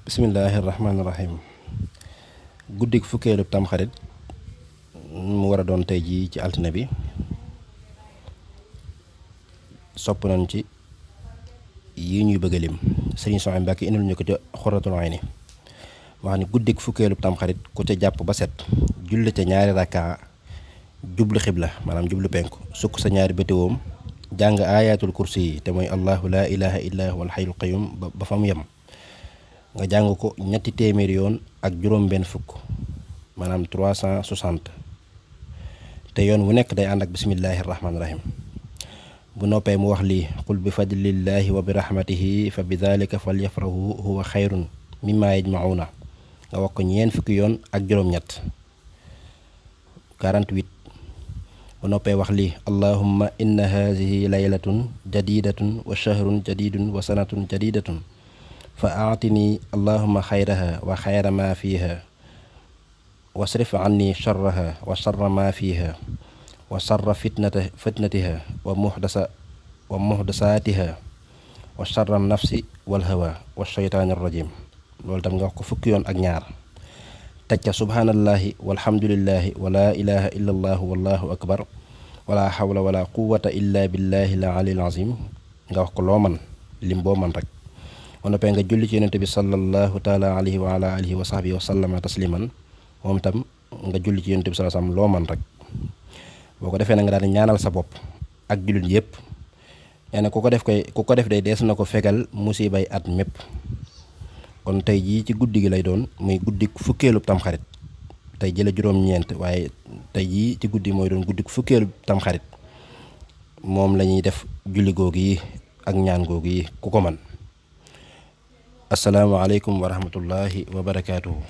bismillahi rahmaani rahim guddik fukkeelu tamxarit mu war a doon tey jii ci altine bi sopp nañ ci yi ñuy bëgg a lim sëriñ Soxna Mbàkke indil ñu ko ca Xuratul Ayni wax ni guddik fukkeelu tamxarit ku ca jàpp ba set julli ca ñaari rakka jublu xibla maanaam jublu penku sukk sa ñaari bëtiwoom jàng aayatul kursi yi te mooy allahu laa ilaha illa huwal hayyul qayyum ba fa mu yem nga jàng ko ñetti téeméeri yoon ak juróom benn fukk maanaam 360 te yoon wu nekk day ànd ak bismillahi rahmaani rahim bu noppee mu wax lii qul bi fadlillahi wa bi rahmatihi fa bi dalika falyafrahu huwa xayrun mimma yajmauna nga wax ko ñeent fukki yoon ak juróom-ñett 48 bu noppee wax lii allahumma inna haadihi laylatun jadidatun wa shahrun jadidun wa sanatun jadidatun fa aatini allahuma xayraha wa xayra ma fiha wasrif anni charraha wa charra ma fiha wa charra fitnatiha wa muhdasaatiha wa charra nafsi walhawa wa sheytaani rajim loolu tam nga wax ko fukki yoon ak ñaar teg ca subhaanallahi walhamdulillahi wa laa ilaha illa allahu wallahu akbar wala hawla wala quwata illa billahi la alil azim nga wax ko loo man lim boo man rek ba noppee nga julli ci yonente bi sallallahu taala alayhi wa ala alihi wa sahbihi wa sallama tasliman moom itam nga julli ci yonente bi sallallahu alayhi wa sallam loo man rek boo ko defee na nga daal di ñaanal sa bopp ak jullit yépp nee na ku ko def day dees na ko fegal musibay at mépp kon tey jii ci guddi gi lay doon muy guddi fukkeelu tamxarit tey jële juróom-ñeent waaye tey jii ci guddi mooy doon guddi fukkeelu tamxarit moom la ñuy def julli googu yi ak ñaan googu yi ku ko man assalaamu aleykum wa rahmatullahi wa barakaatuhu